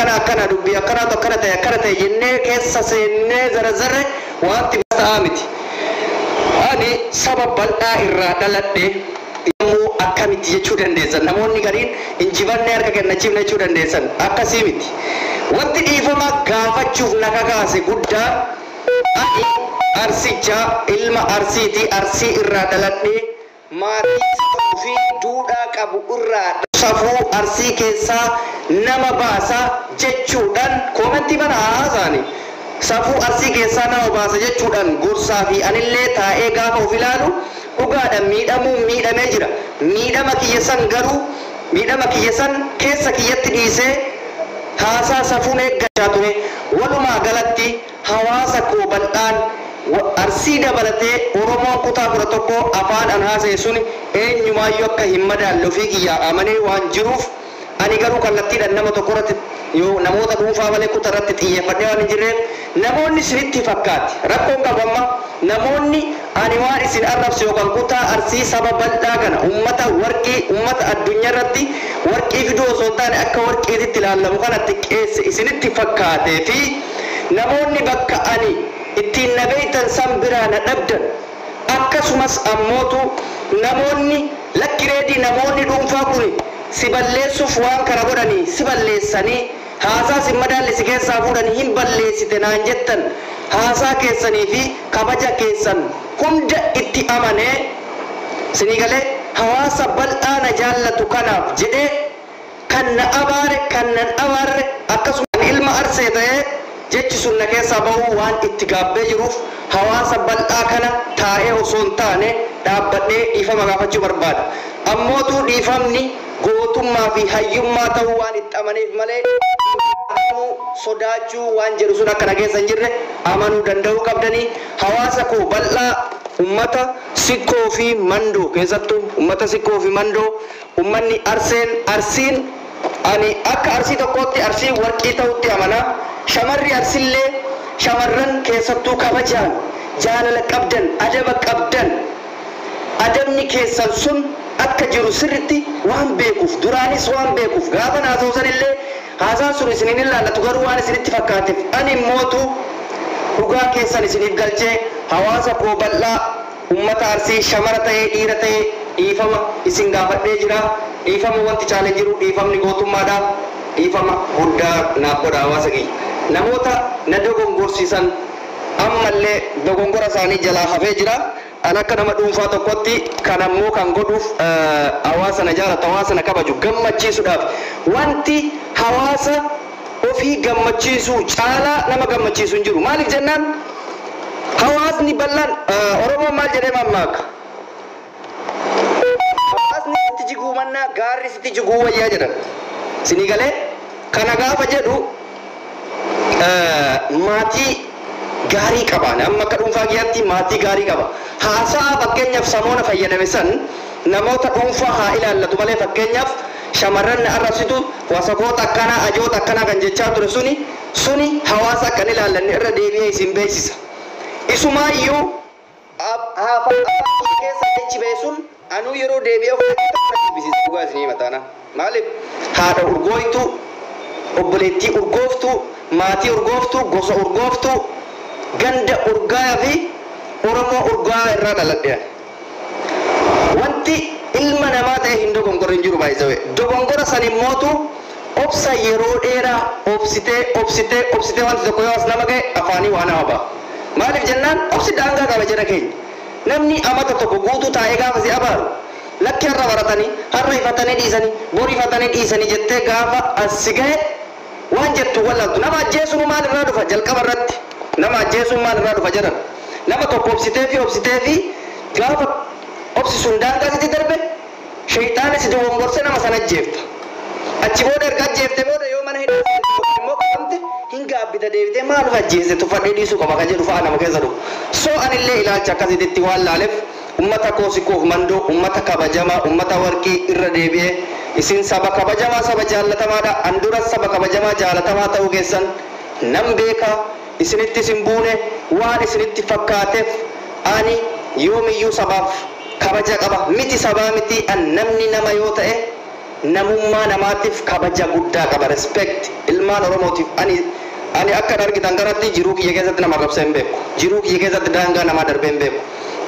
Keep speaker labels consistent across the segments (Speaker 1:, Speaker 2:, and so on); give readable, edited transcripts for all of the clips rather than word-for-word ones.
Speaker 1: Akkana akkana dubbii akkanaatu akkana ta'e akkana ta'e jennee keessa seennee zarazarre wanti ta'aa miti. Ani saba bal'aa irraa dhaladhe yommuu akkamitti jechuu dandeessan, namoonni gariin injifannee harka kennachiifne jechuu dandeessan, akkasii miti. Wanti dhiifama gaafachuuf na kakaase guddaa, ani Arsicha, ilma Arsiiti, Arsii irraa dhaladhe, maatii safuu fi duudhaa qabu irraa, safuu Arsii keessaa nama baasa jechuudhaan koomentii mana haasaani. Safuu Arsii keessaa nama baasa jechuudhaan gorsaa fi anillee taa'ee gaafa of ilaalu dhugaadhaan miidhamuu miidhamee jira. Miidhama kiyya san garuu miidhama kiyya san keessa kiyyatti dhiisee haasaa safuun eeggachaa ture. Walumaa galatti hawaasa koo bal'aan Arsii dabalatee Oromoon kutaa 11 afaan an haasa'e sun eenyumaayyuu akka hin madaalle ofii kiyyaa amanee waan jiruuf, ani garuu kallattiidhaan nama tokko irratti yoo namoota dhuunfaa malee kutaa irratti xiyyeeffadhee waan hin jirreef, namoonni isinitti fakkaate rakkoon qabu. Amma namoonni ani waan isin arrabse yookaan kutaa Arsii saba bal'aa kana, ummata warqii, ummata addunyaa irratti warqii fiduu osoo hin taane akka warqiititti ilaallamu kana xiqqeesse isinitti fakkaatee fi namoonni bakka ani ittiin na beeytan san biraa na dhabdan, akkasumas ammootu namoonni lakki reedii namoonni dhuunfaa kun si balleessuuf waan kana godhanii si balleessanii haasaa si madaalle si keessaa fuudhanii hin balleessite naan jettan, haasaa keessanii fi kabaja keessan hunda itti amanee sinii galee hawaasa bal'aa na jaallatu kanaaf jedhee kan na abaare, kan nan abaarre, akkasuma ilma Arsee ta'ee jechi sun na keessaa bahuu waan itti gaabbee jiruuf, hawaasa bal'aa kana taa'ee osoo hin taane dhaabbadhee dhiifama gaafachuu barbaada. Ammootuu dhiifamni gootummaa fi hayyummaa ta'uu waan itti amaneef malee sodaachuu waan jedhu sun akka na keessa hin jirre amanuu danda'uu qabdanii. Hawaasa koo bal'aa, ummata Sikkoo fi Mandoo, keessattuu ummata Sikkoo fi Mandoo, ummanni Arseen, Arsiin ani akka Arsii tokkootti Arsii warqii ta'utti amana. Shamarri Arsillee, shamarran keessattuu kabajaan jaalala qabdan, adaba qabdan, adabni keessan sun akka jiru sirritti waan beekuuf, duraanis waan beekuuf, gaafa naasoosan illee haasaan sun isinin ilaallatu garuu waan isinitti fakkaateef, ani immootu dhugaa keessan isiniif galchee hawaasa koo bal'aa ummata Arsii shamara ta'ee dhiira ta'ee dhiifama isin gaafadhee jira. Dhiifama wanti caalee jiru, dhiifamni gootummaadha. Dhiifama guddaa naaf godha hawaasa kiyya. Namoota na dogongorsiisan ammallee dogongora isaanii jalaa hafee jira. An akka nama dhuunfaa tokkotti kan ammoo kan godhuuf hawaasa na jaalatu, hawaasa na kabaju gammachiisuudhaaf. Wanti hawaasa ofii gammachiisuu caalaa nama gammachiisu hin jiru. Maaliif jennaan, hawaasni bal'aan, Oromoon maal jedhee mammaaka? Hawaasni sitti jiguu mannaa gaarri sitti jiguu wayyaa jedhan. Sinii galee? Kana gaafa jedhu maatii gaarii qaba. Amma akka dhuunfaa kiyyaatti maatii gaarii qaba. Haasaa fakkeenyaaf samoona fayyadame san namoota dhuunfaa haa ilaallatu malee, fakkeenyaaf shamarran na arrabsitu, wasakoota akkanaa, ajoota akkanaa kan jechaa ture suni hawaasa akkan ilaallanne irra deebi'ee isin beeksisa. Isumaayyuu afaan keessa jechi ba'e sun anuu yeroo deebi'ee of jibbisiisa, dhugaa isinii mataana. Maaliif? Haadha urgooytuu, obboleettii urgooftuu, maatii urgooftuu, gosa urgooftuu, ganda urgaayaa fi Oromoo urgaayaa irraa dhaladhe. Wanti ilma namaa ta'e hin dogongorre hin jiru baay'isawee. Dogongora san immootu obsa yeroo dheeraa obsitee obsitee obsitee wanti tokko yoo as nama ga'e afaanii waa nama ba'a. Maaliif jennaan, obsi daangaa qaba jara keenya. Namni amata tokko guutuu taa'ee gaafa si abaaru, lakki har'a baratanii, har'a ifatanii dhiisanii, bor ifatanii dhiisanii jettee gaafa as si ga'e waan jettu wallaaltu. Nama ajjeesuun maal irraa dhufa jalqaba irratti? Nama ajjeesuun maal irraa dhufa jedhan? Nama tokko obsitee fi obsitee fi gaafa obsi sun daangaa sitti darbe, shayxaanni si dogongorse nama sana ajjeefta. Achi booda erga ajjeefte booda yoo mana hidhaa seente yookaan immoo qabamte hin gaabbita, deebitee maaliif ajjeese, tuffadhee dhiisuu qaba kan jedhu fa'a nama keessa dhufu. So anillee ilaalcha akkasitti waan laaleef, ummata koo Sikkoof Mandoo, ummata kabajamaa, ummata warqii, irra deebi'ee isin saba kabajamaa, saba jaallatamaadha. An duras saba kabajamaa jaalatamaa ta'uu keessan nan beeka. Isinitti isin buune waan isinitti fakkaateef, ani yoomiyyuu sabaaf kabaja qaba miti, sabaa miti, an namni nama yoo ta'e Namummaa namaatiif kabaja guddaa qaba, respect ilmaan Oromootiif. Ani akka argitan kanatti jiruu kiyya keessatti nama arrabsee hin beeku, jiruu kiyya keessatti daangaa namaa darbee hin beeku,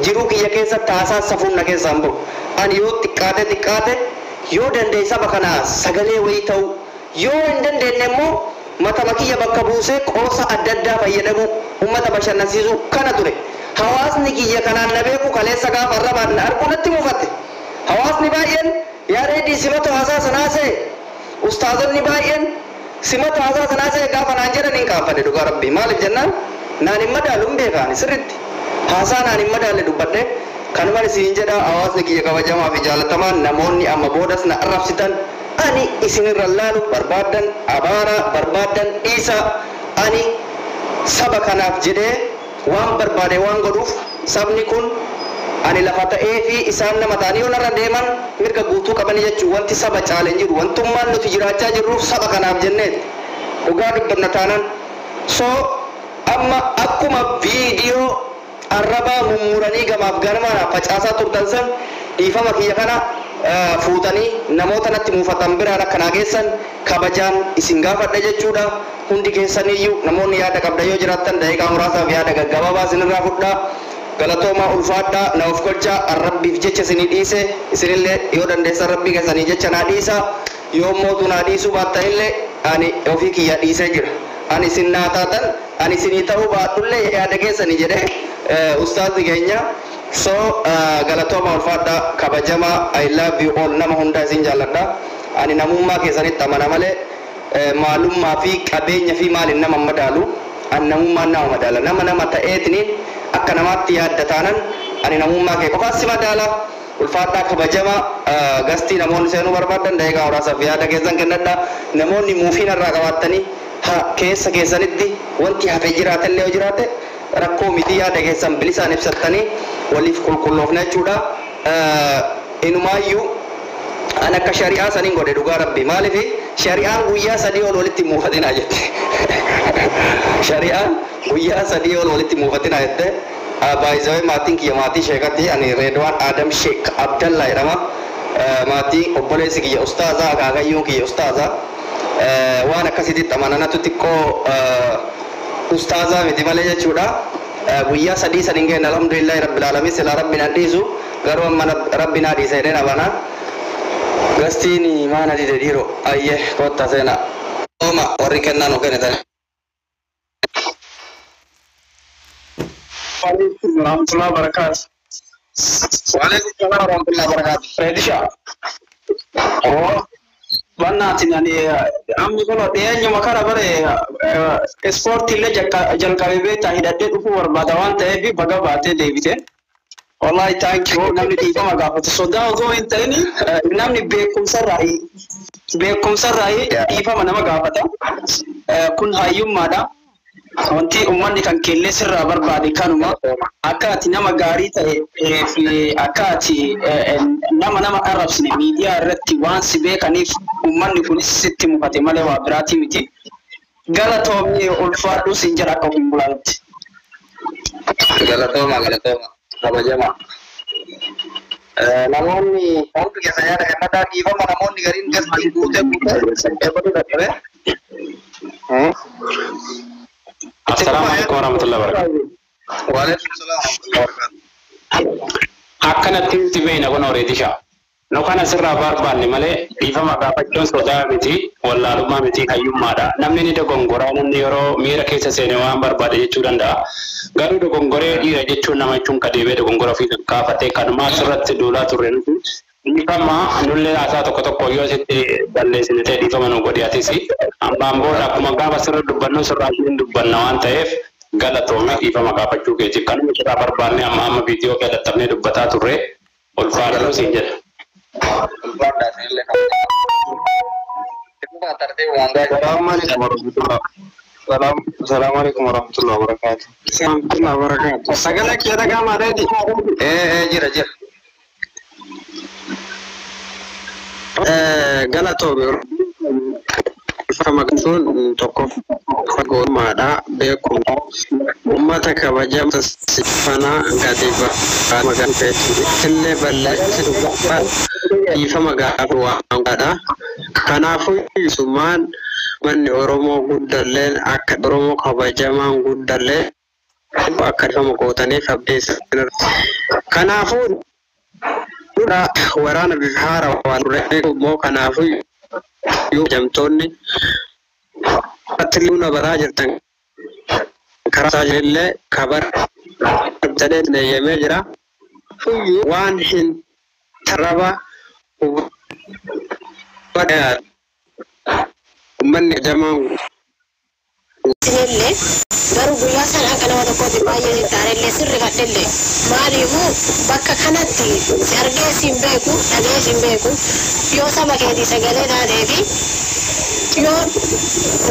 Speaker 1: jiruu kiyya keessatti haasaa safuun na keessaa hin bahu. Ani yoo xiqqaate xiqqaate yoo danda'e saba kanaa sagalee wayii ta'u, yoo hin dandeenye immoo matama kiyya bakka buusee qoosa adda addaa fayyadamu, ummata bashannansiisuu kana ture. Hawaasni kiyya kanaan na beeku kaleessa gaafa arrabaan na argu natti mufate. Hawaasni baay'een yaa Reedii simatu haasaa sanaa se'e, ustaazonni baay'een simatu haasaa sanaa se'e gaafa naan jedhan hin qaanfadhe, dhugaa Rabbii. Maaliif jennaan, naan hin madaalu, hin beekaani sirritti haasaa naan hin madaalle dubbadhe. Kanumaan isin jedha, hawaasni kiyya kabajamaa fi jaalatamaa, namoonni amma boodas na arrabsitan ani isinirra laalu barbaaddan abaara, barbaaddan dhiisa. Ani saba kanaaf jedhee waan barbaade waan godhuuf, sabni kun ani lafa ta'ee fi isaan nama ta'anii yoo narra deeman mirga guutuu qabanii jechuu. Wanti saba caale hin jiru. Wantummaan nuti jiraachaa jirruuf saba kanaaf jenneet, dhugaa dubbanna taanan. So amma akkuma viidiyoo arrabaa mummuranii gamaaf ganamaan facaasaa turtan san, dhiifama kiyya kana fuutanii namoota natti muufatan biraan akka naa geessan kabajaan isin gaafadha jechuudha. Hundi keessaniyyuu namoonni yaada qabda yoo jiraattan daqiiqaa muraasaaf yaada gaggabaabaa isinirraa fudhaa. Galatoomaa, ulfaadhaa, na of kolchaa. Rabbiif jecha isinii dhiise, isinillee yoo dandeessan Rabbii keessanii jecha naa dhiisa. Yoo mootu naa dhiisuu baattanillee ani ofii kiyya dhiisee jira. Ani isin naa taatan, ani isinii ta'uu baadhullee yaada keessanii jedhee ustaazni keenya. So galatooma, ulfaadhaa, kabajamaa. I love you all. Nama hundaa isin jaalladha. Ani namummaa keessanitti amana malee maalummaa fi qabeenya fi maaliin nama madaalu. Ani namummaan nama madaala. Nama nama ta'eetiniin akka namaatti yaadda taanan ani namummaa kee qofaas si madaala. Ulfaadhaa, kabajamaa. Gastii namoonni seenuu barbaadan daqiiqaa muraasaaf yaada keessan kennadha. Namoonni muufiin irraa qabaattanii keessa keessanitti wanti hafe jiraatellee yoo jiraate rakkoo miti, yaada keessan bilisaan ibsattanii waliif qulqulloofna jechuudha. Inumaayyuu an akka shari'aa saniin godhe, dhugaa Rabbi. Maaliif? Shari'aan guyyaa 3 ol walitti muufatinaa jette. Shari'aan guyyaa 3 ol walitti muufatinaa jette. Baay'isawee maatiin kiyya maatii sheekatti. Ani Reedwaan Adam Sheek Abdallaa jedhama. Maatii obboleessi kiyya ustaazaa, akaakayyuun kiyya ustaazaa. Waan akkasitti amananatu xiqqoo ustaazaa miti malee jechuudha. Guyyaa 3 san hin geenye, alhamdulillahi rabbil alamin. Silaa Rabbi nan dhiisu, garuu amma Rabbi naa dhiisa jedheen amana. Gastiin maana dide dhiiroo? Ayyee, kottaa seenaa. Ooma warri kennaa nu kennitan.
Speaker 2: Alaikum warahmatullahi wabarakatuh.
Speaker 1: Waalaikum salaam warahmatullahi wabarakatuh. Reedisha.
Speaker 2: Oh, bannaatiin ani amni kun dhiyeenyuma kana bare ispoortii illee jalqabee beektaa hidhadhee dhufuu barbaada waan ta'eef baga baatee deebite. Wallahi, thank you. Namni dhiifama gaafatu sodaa osoo hin ta'in namni beekumsarraa dhiifama nama gaafata. Kun hayyummaadha. Wanti uummanni kan keellee sirraa barbaade kanuma. Akka ati nama gaarii ta'e fi akka ati nama arrabsine miidiyaa irratti waan si beekaniif uummanni kunis sitti mufate malee waa biraatii miti. Galatoomii, ulfaadhu siin jedha akka ofiin bulaanutti.
Speaker 1: Galatooma, galatooma. Kabajama. Namoonni hundi keessa yaada kennataa. Dhiifama, namoonni gariin gastii guutee guutee eebaluu dadhabe.
Speaker 3: Assalaamu alaikum warahmatullahi wabarakatuh.
Speaker 1: Waalaikum salaam warahmatullahi wabarakatuh.
Speaker 3: Akkanatti nuti beekna kun Reedisha. Nu kana sirraa barbaanne malee dhiifama gaafachuun sodaa miti, wallaalummaa miti, hayyummaadha. Namni ni dogongoraa, namni yeroo miira keessa seene waan barbaade jechuu danda'a. Garuu dogongoree dhiira jechuun nama jechuun kadeebee dogongora ofii gaafatee kanumaa asirratti duulaa turre nuti. Dhiifama nullee haasaa tokko tokko yoo sitti balleessine ta'e dhiifama nu godhi atis. Ammaan booda akkuma gaafa sirra dubbannu sirraa hin dubbanna waan ta'eef galatoomii dhiifama gaafachuu keetiif. Kanuma sirraa barbaanne amma amma viidiyoo kee dadhabnee dubbataa turre, ulfaadhu siin jedha.
Speaker 1: Ulfaadhaa, isinillee kabajama.
Speaker 4: Salaam alaikum warahmatullah. Salam, salam alaikum warahmatullahi wabarakatuh.
Speaker 2: Warahmatullahi wabarakatuh. Sagalee kee dhaga'amaa, Reedi?
Speaker 1: Ee, jira jira.
Speaker 4: Galatoomi, ulfama tokko goomaadha beekumsa ummata kabajama sifanaa gadi magaalaa illee balleessi. Dhiifama gaafa waan godha. Kanaafuu isumaan manni Oromoo guddalleen akka Oromoo kabajamaan guddallee akka dhiifama gootaniif abdeessan. Kanaafuu dura waraana bifa haarawaan turre immoo kanaafuu yoo jamtoonni irratti baraa jirtan karaa isaa jirillee kabar jedhee eeyyamee jira. Waan hin tarraba uummanni jamaan
Speaker 5: Isinillee garuu guyyaa sana akka nama tokkootti baay'ee hin taanellee sirri kadhellee maaliifuu bakka kanatti si argee si hin beeku, dhagee si hin beeku, yoo saba keetii sagalee taatee fi yoo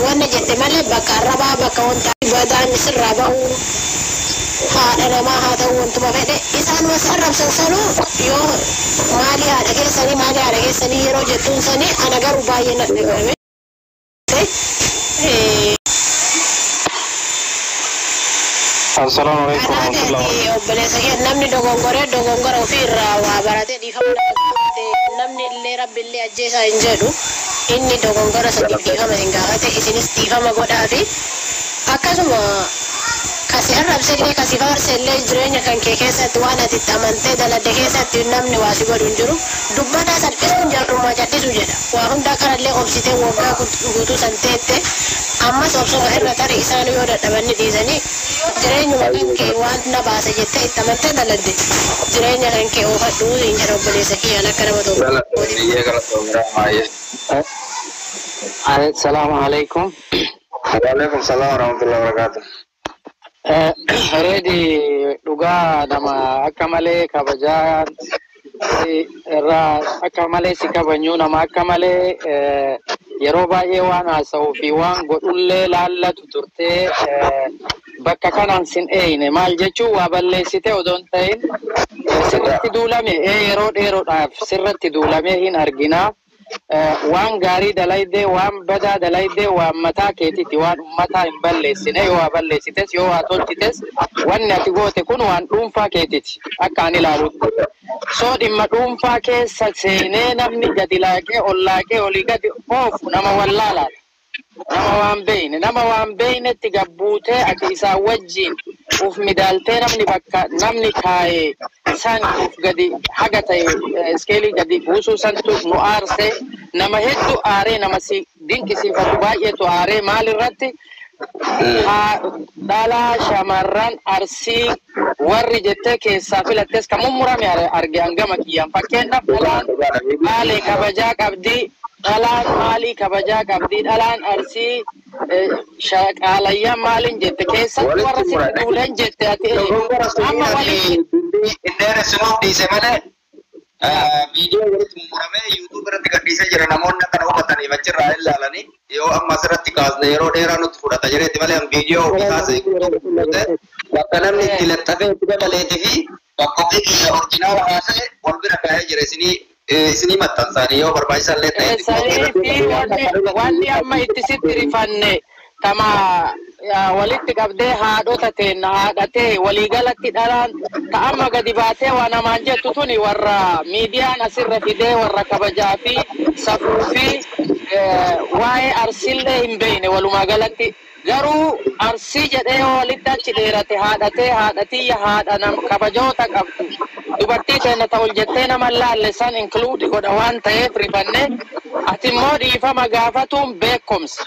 Speaker 5: wanna jette malee bakka arrabaa, bakka wanta badaan sirraa bahuu, haadha namaa haa ta'u, wantuma fedhe isaanuma si arrabsan sanuu yoo maalii haadha keessanii, maalii haadha keessanii yeroo jettuun sanii ana garuu baay'ee na dhagahame.
Speaker 4: Assalamu alaikum warahmatullahi.
Speaker 5: Kanaaf obboleessa kee, namni dogongoree dogongora ofii irraa waa baratee dhiifama nama gaafate, namni illee rabbi illee ajjeesaa hin jedhu. Inni dogongora saniif dhiifama hin gaafate, isinis dhiifama godhaafi. Akkasuma kasi arrabse illee kasi faarse illee jireenya kan kee keessatti waan ati itti amantee daladde keessatti namni waa si godhu hin jiru. Dubbataa salphisuun jarrummaa callisu jedha. Waa hundaa kanallee obsitee waggaa guutuu san teette, ammas obsuma irra tari. Isaan yoo dadhabanni dhiisanii jireenyuma kan kee waan na baasa jettee itti amantee daladde jireenya kan kee oofadhu hin jedha obboleessa kiyyaan akka nama tokkooti.
Speaker 6: Assalamu alaikum.
Speaker 4: Waalaikum salam warahmatullahi wabarakatuh.
Speaker 6: Reedi, dhugaa nama akka malee kabajaa irraa akka malee si kabajuu, nama akka malee yeroo baay'ee waan haasa'uu fi waan godhullee laallatu turtee, bakka kanaan sin eeyne. Maal jechuun, waa balleessite odoo hin ta'in sirratti duulame, yeroo dheeroodhaaf sirratti duulamee hin arginaa. Waan gaarii dalaydee, waan badaa dalaydee, waan mataa keetiiti, waan ummataa hin balleessine. Yoo waa balleessites, yoo waa tolchites, wanni ati goote kun waan dhuunfaa keetiiti akka ani ilaalutti. So dhimma dhuunfaa keessa seenee namni gadi laaqee ol laaqee olii gadi oofu nama wallaalaadha. Nama waan beeyne, nama waan beeynetti gabbuutee ati isaan wajjin uf midaaltee, namni bakka namni kaa'ee san uf gadi haga ta'e iskeelii gadi buusuu santu nu aarse. Nama hedduu aaree, nama si dinqisiifatu baay'eetu aaree. Maal irratti? Dhalaa shamarran Arsii warri jettee keessaa filattes kan mummurame arge hangama kiyyaan. Fakkeenyaaf, dhalaan Baalee kabajaa qabdii, dhalaan maalii kabajaa qabdii, dhalaan Arsii shaqaalayyaan maaliin jette keessatti warra sitti duuleen jette ati amma waliin
Speaker 1: Inni dhiise malee viidiyoo walitti mummuramee YouTube irratti gadhiisee jira. Namoonni akkana hubataniif achirraa ilaalanii yoo amma asirratti kaasne yeroo dheeraa nutti fudhata jireetti malee viidiyoo ofii kaasee bakka namni itti laxxafee itti dabaleetii fi bakka ofii kiyya original haasa'e wal bira kaa'ee jira. Isinii maxxansaanii yoo barbaachisaa illee ta'e.
Speaker 6: Sanii fi wanni amma itti sitti rifanne tama walitti qabdee haadhota teenna haadhatee waliigalatti dhalaan ta amma gadi baatee waa namaan jettu tuni warra miidiyaan asirra fidee, warra kabajaa fi safuu fi waa'ee Arsiillee hin beekne. Walumaa galatti garuu Arsii jedhee yoo walitti achi dheerate haadhatee haadhatiyya haadha nam kabajoota qabdu dubartii teenna ta ol jettee nama laalle san include godha waan ta'eef rifanne. Ati immoo dhiifama gaafatuun beekumsa.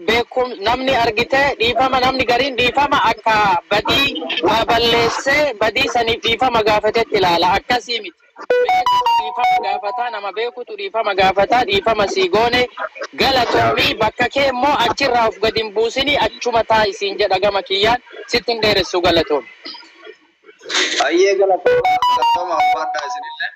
Speaker 6: Beekum namni argite dhiifama, namni gariin dhiifama akka badii waa balleessee badii saniif dhiifama gaafatetti ilaala. Akkasii miti. Beekutu dhiifama gaafataa, nama beekutu dhiifama gaafataa. Dhiifama sii goone, galatoomii. Bakka kee immoo achirraa of gadi hin buusinii, achuma taa'isiin jedha gama kiyyaan. Sitti hin dheeressu, galatoomi.
Speaker 1: Ayyee, galatooma, galatooma, ulfaadhaa isinillee.